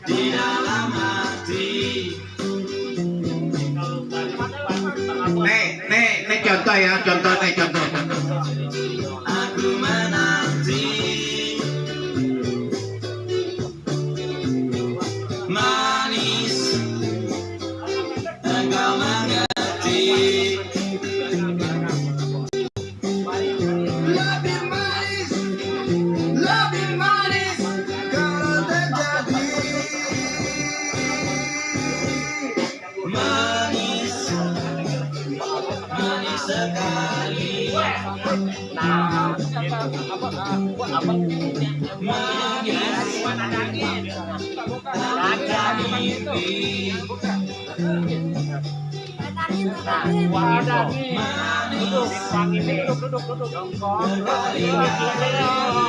di dalam hati. Nih contoh ya, contoh. Aku menanti manis, engkau mengerti. Lebih manis kalau terjadi. Manis, manis sekali.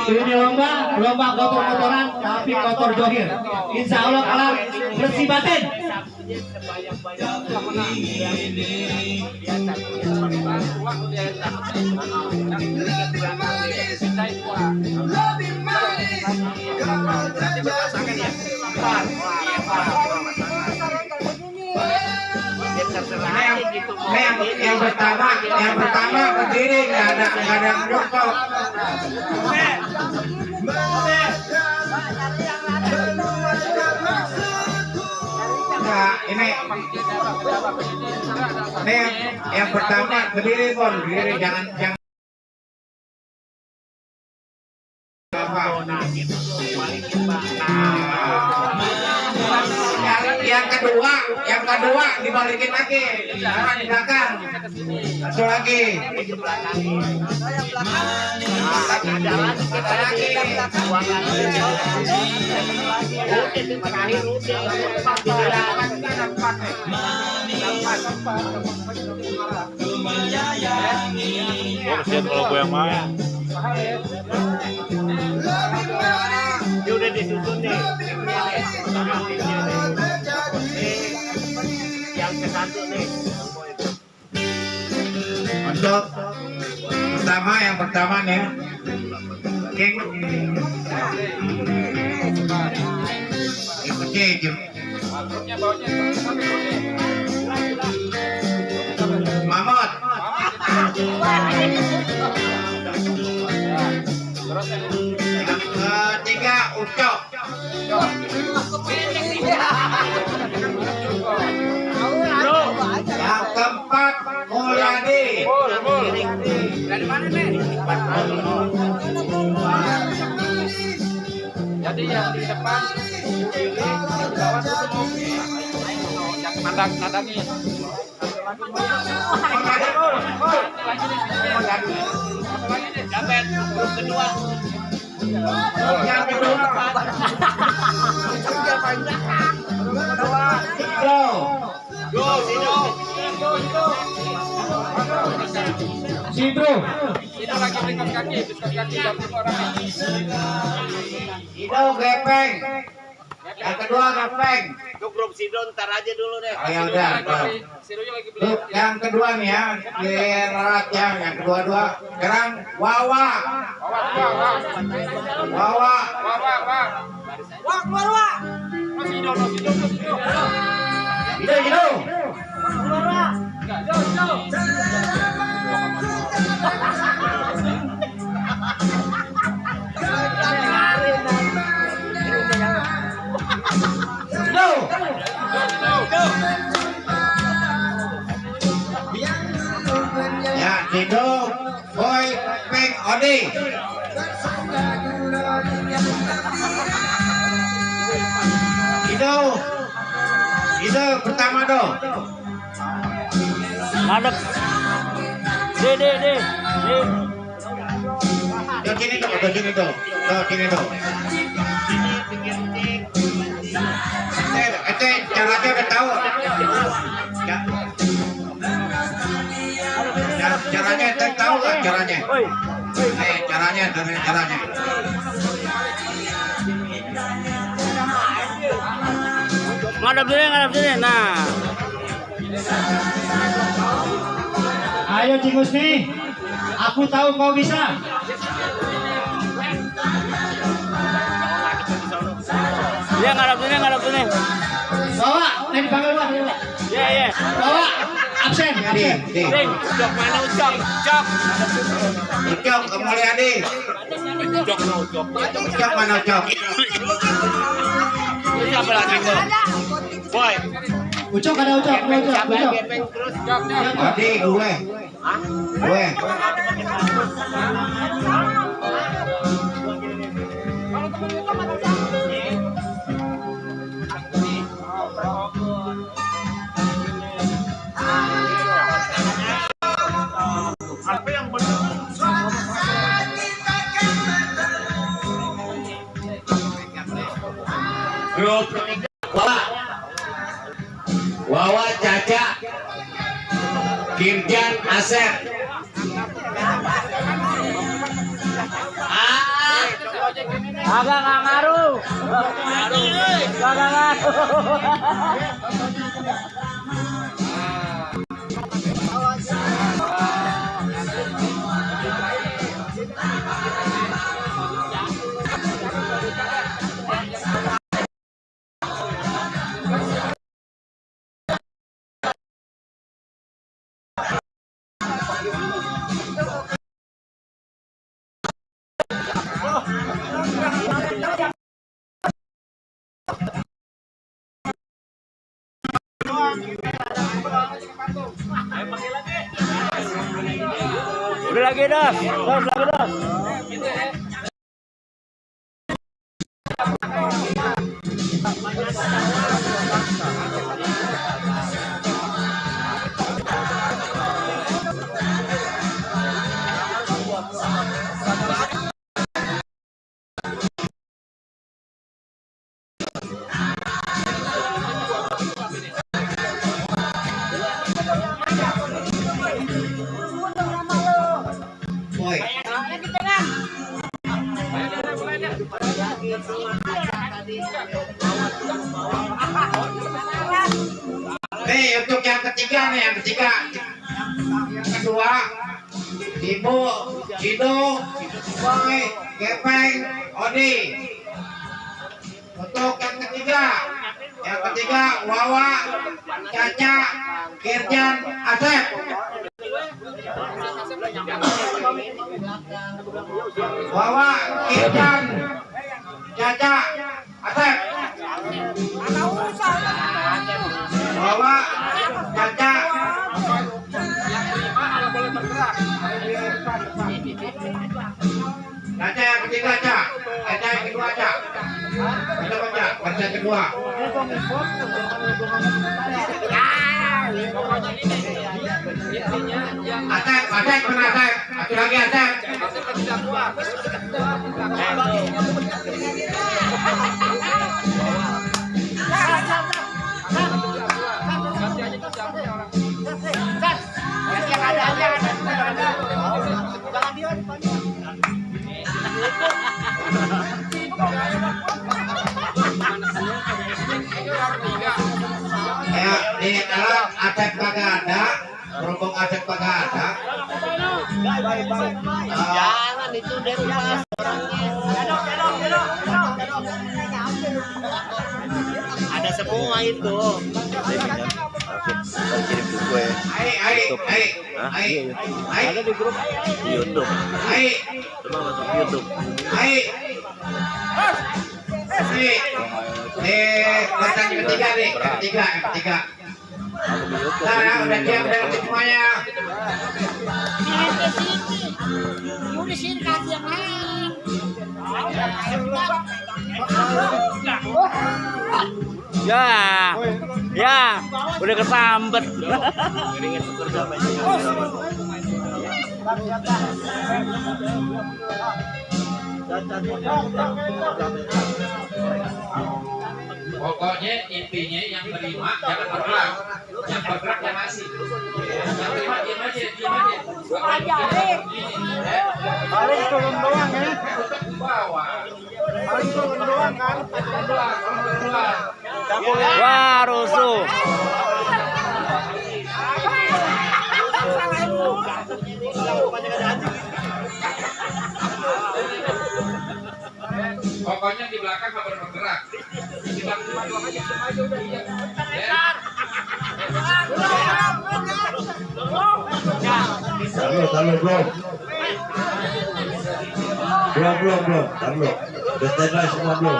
Ini lomba kotor-kotoran tapi kotor johir. Insya Allah kalah bersih batin. Yang pertama berdiri, nggak ada jongkok. Nah, ini yang pertama berdiri Bon, berdiri jangan yang kedua dibalikin lagi, jangan di belakang, satu lagi. Kasihan kalau gue yang main. Dia udah disusun nih. Yang ke satu nih. Untuk yang pertama nih, King. Ikuti. Mamut. Yang ketiga Ucok. Yang keempat Mulyadi. Dari mana nih? Jadi yang di depan di bawah tuh yang nadangin. Grup kedua. Yang kedua Sidro. Itu lagi berikan kaki ganti orang. Itu Gepeng. Yang kedua Gepeng. Itu grup Sidro ntar aja dulu deh. Oh ya udah. Sirunya lagi beli. Grup yang kedua nih ya, di larat ya, yang kedua. Sekarang Wawa. Wah, keluar, Wah. Masih Dono. Itu. Ya, Cido, Boy, Peng, Odi. Itu pertama dong. Madep. De. Sini dong. Itu caranya udah tahu. Caranya tahu nggak caranya? Caranya. Ngadap sini. Nah. Ayo Cing Husni, aku tahu kau bisa. Iya ngarap sini. Bawa, ini dipanggil Pak. Iya. Bawa, absen. Sing, Ucok mana Ucok? Ucok kembali Adi. Ucok mana Ucok? Siapa lagi tuh? Boy. Ucok ada Ucok. Adi gue. Gue. Apa yang benar? Grup Wawa Caca Kirjan Asep. Agak nggak ngaruh. Agak ngaruh. Udah lagi dah. Boy. Nih untuk yang ketiga. Yang kedua, Ibu, Cido, Boy, Gepeng, Odi. Untuk yang ketiga, Wawa, Caca, Kirjan, Asep. Wawa, Kirjan, Caca, Asep. Wawa, Caca. Caca yang ketiga, Caca. Caca yang kedua, Caca. Baca kedua. Asep, mana Asep? Satu lagi Asep. Ya, ini kalau Asep kagak ada, berhubung Asep kagak ada. Jangan itu dari pas orangnya. Ada semua itu. Kirim ke gue. Ada di grup di YouTube. Coba masuk YouTube. Yang ketiga. Nah, udah siap semuanya. Di sini kasih yang lain. Ya, udah kesambet. Pokoknya intinya yang terima jangan bergerak, yang bergerak yang ngasih. Yang terima diam aja. Paling turun doang ya. Paling turun doang kan. Wah, rusuh. Pokoknya di belakang nggak boleh bergerak. Belum. Udah standby semua belum?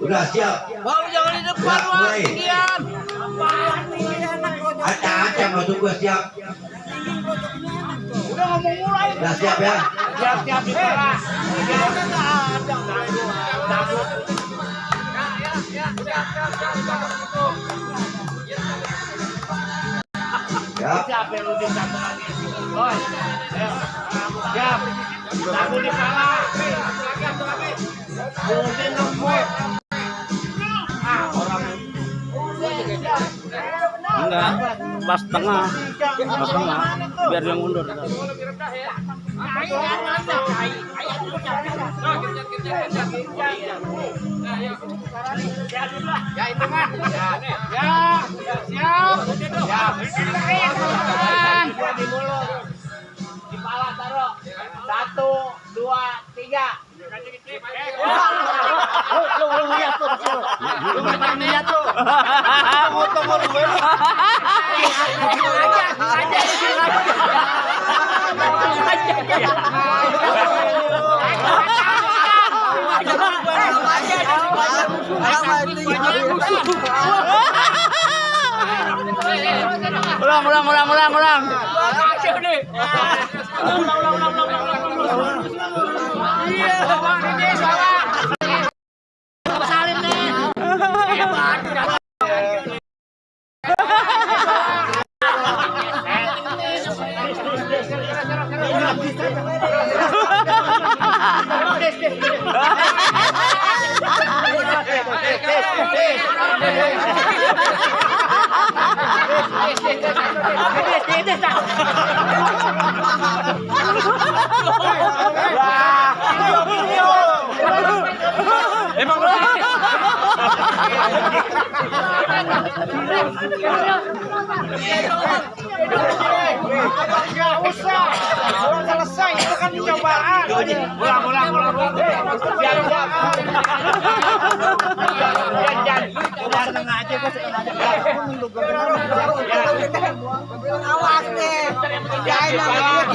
Udah siap. Bang jangan di depan Ya, Wak. mulai. Ketinggian. Acah masuk gua siap. Udah ngomong mulai. Udah siap ya. Siap-siap di bola. Siap. Siap yang udah satu lagi. Boy. Siap. Satu di kepala. Mungkin nomor. Enggak, pas tengah. Biar dia mundur. Ya itu mah. Ya. Siap. Di mulut. Di pala taruh. 1, 2, 3. Lu lihat tuh. Lu lihat tuh. Tunggu lu. Ulang. Emang usah. Selesai itu kan cobaan. Ulang. Siap. Jangan tengah aja gua sengaja. Awas nih. Jangan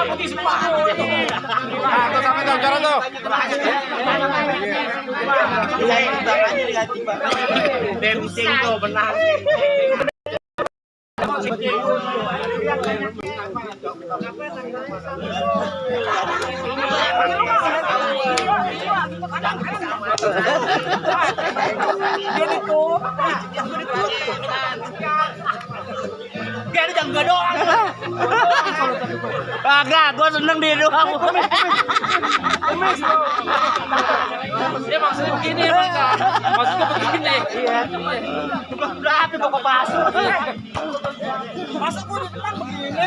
putih semua. Tuh sampai tuh, jalan tuh. Bensin tuh benang. Biar jangan doang. Kagak, gua seneng dia doang. Dia maksudnya begini, maksudnya begini. Iya. Berapa kok masuk? Masuk gua di depan begini.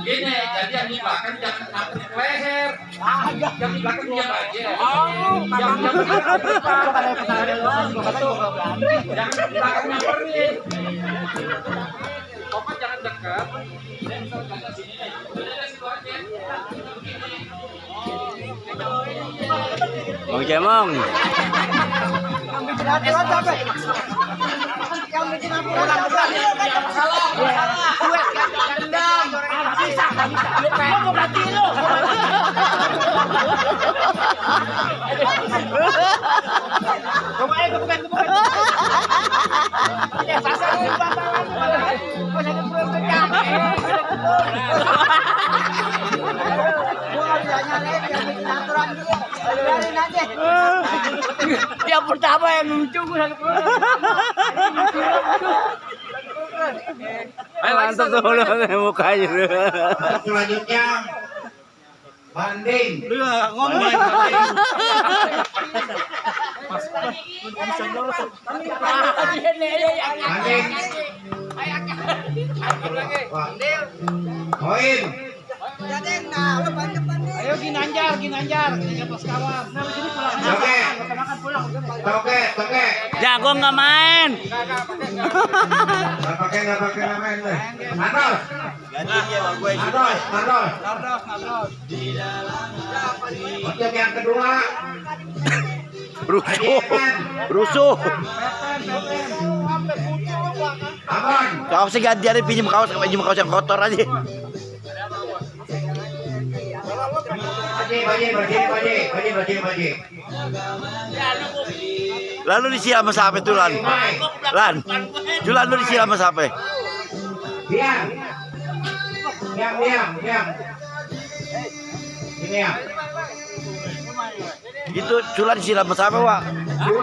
Gini, jadi yang di belakang jangan sampai ke leher. Yang di belakang diam aja. Yang di belakang nyamperin. Pokoknya jangan dekat. Dan misalkan ke sini nih. Udah situ aja. Bang Cemong. Yang pertama yang lucu gue Mantap tuh mukanya. Selanjutnya banding. ngomong. Banding. Koin. Ayo Ginanjar, tiga pas kawan. Toke. Jago nggak main. Nggak pakai main deh. Atos. Untuk yang kedua. Rusuh. Abon. Kaosnya ganti ada pinjam kaos yang kotor aja. Baji. Lalu disiram sama siapa tuh Lan? Julan lu disiram sama siapa? Diam. Ini ya. Itu Julan disiram sama siapa, Wak?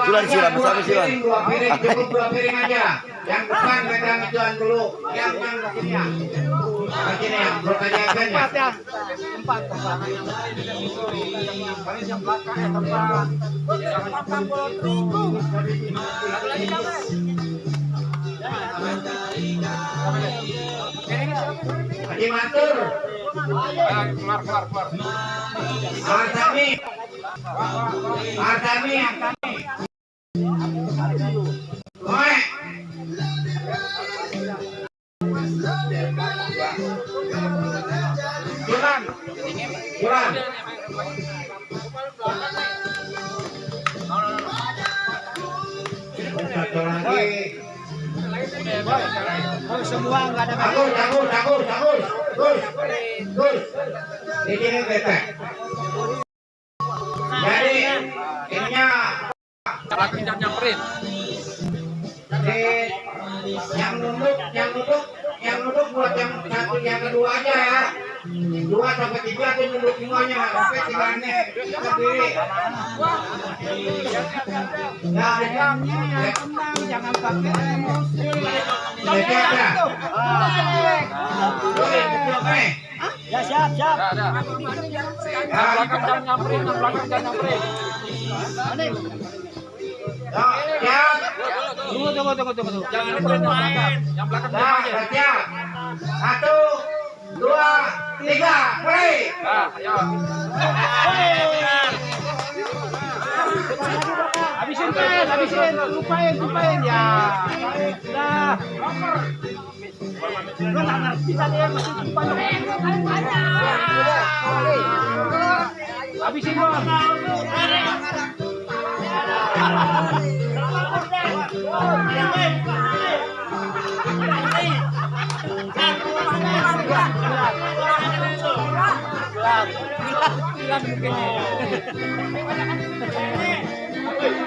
Julan disiram sama siapa sih, Wan? Dua piring, cukup 2 piring aja. Yang depan pegang ituan dulu. Yang sini ya. Sini ya, blok aja kan ya. Empat. Haji Matur. Keluar. Artami. Oi. Julan. Satu lagi. Semua enggak ada. Takur. Gus. Di sini bete. Jadi ininya Lagi nyamperin. yang nunduk buat yang satu yang kedua aja ya. 2 sampai 3 tuh nunduk semuanya. Sampai 3 nih berdiri. Jangan pakai emosi. Ya siap. Belakang jangan nyamperin. Tunggu. Jangan nyamperin yang belakang aja. Siap. 1, 2, 3, mulai. Ayo. Habisin. Lupain ya. Sudah. Lu nggak ngerti tadi ya, mesti lupain. Habisin Bang.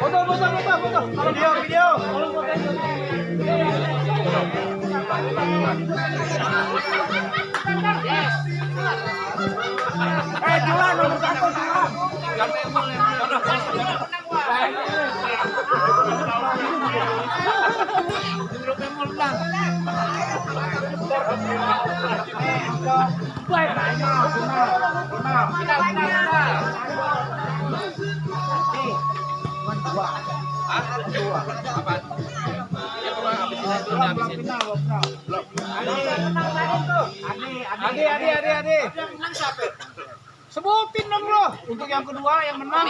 Foto. Video. Jualan nomor 1. Ade. Sebutin dong bro. Untuk yang kedua yang menang.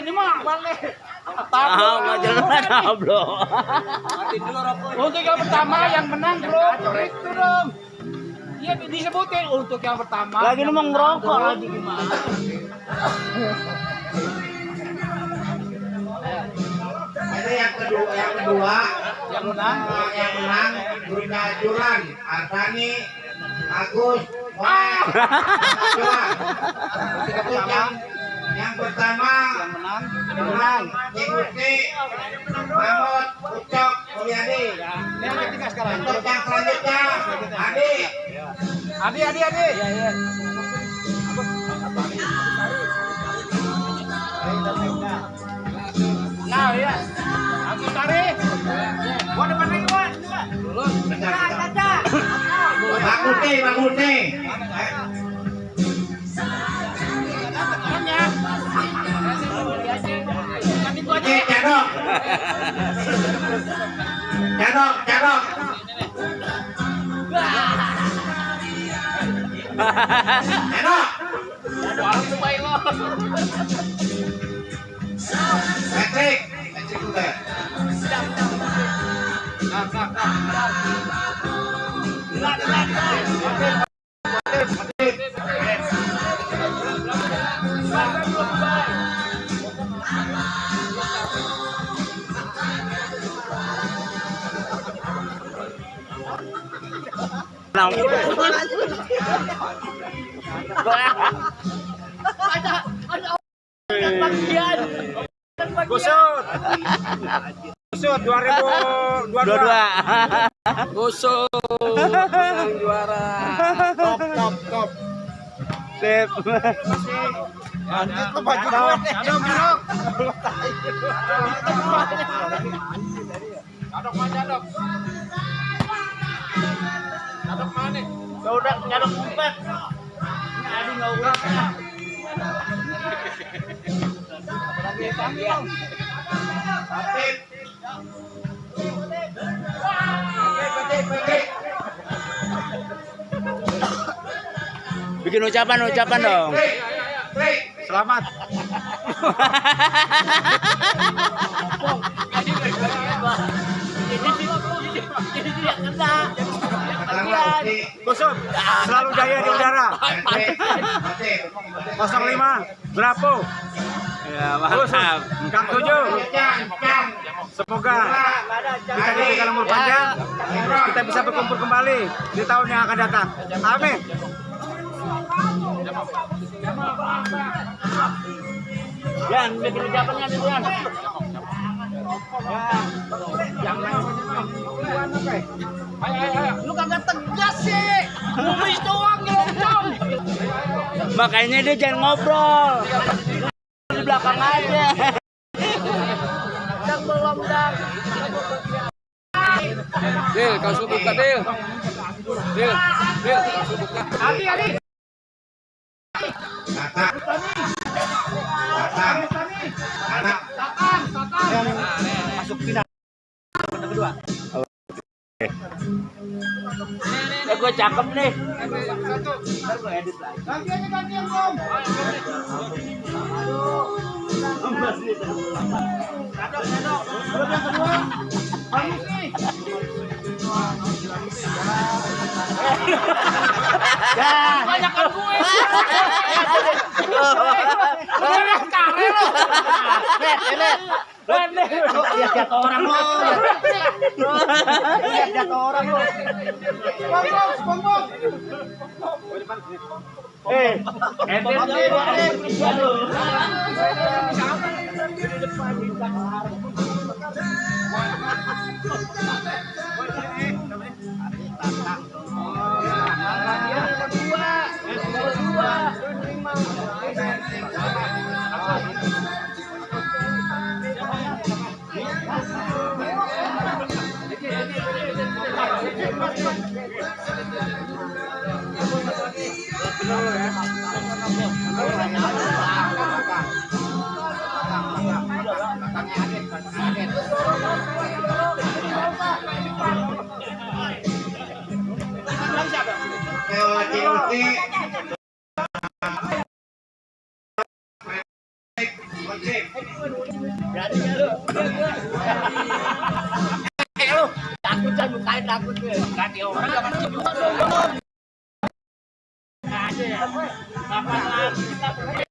Ini mah balik. Bro. Untuk yang pertama yang menang bro. Itu dong. Iya disebutin untuk yang pertama. Lagi ngomong ngerokok lagi gimana? kedua Yang menang. yang menang Bunda Julan Ardani Agus Mohamed Julan. Untuk yang pertama Yang menang. Ikuti Mahmud Ucok Mulyadi. Yang ketiga sekarang. Untuk yang selanjutnya Adi. Adi. Iya. Nah, iya. Aku tarik. Gua depan lagi, Wan. Bang Mute. Oke, Cadok. Patrick udah. Kusut 2022. Kusut juara. Top. Sip. Itu baju Cadok. Cadok mana? Udah Cadok empat. Jadi nggak urap ya. Bikin ucapan dong. Selamat. Kusut selalu jaya di udara. 05 Bravo. Ya, mantap. Kang 7. Semoga kita diberikan umur panjang, kita bisa berkumpul kembali di tahun yang akan datang. Amin. Jan, bikin ucapannya nih, Jan. Lu kagak tegas sih. Nulis doang nyelonong. Makanya dia jangan ngobrol. Di belakang aja. Dan belum dan. Dil, kau suka buka Dil. Dil, kau buka. Adi. Masuk final. Kedua. Gue cakep nih. Gantian, Om. Cadok. Belum yang kedua. Bagus nih. Banyakan gue. Lihat jatuh orang lo. Lihat jatuh orang lo. Bongbong. Takut jangan bukain takut gue. Ganti orang jangan juga dong. Kapan lagi kita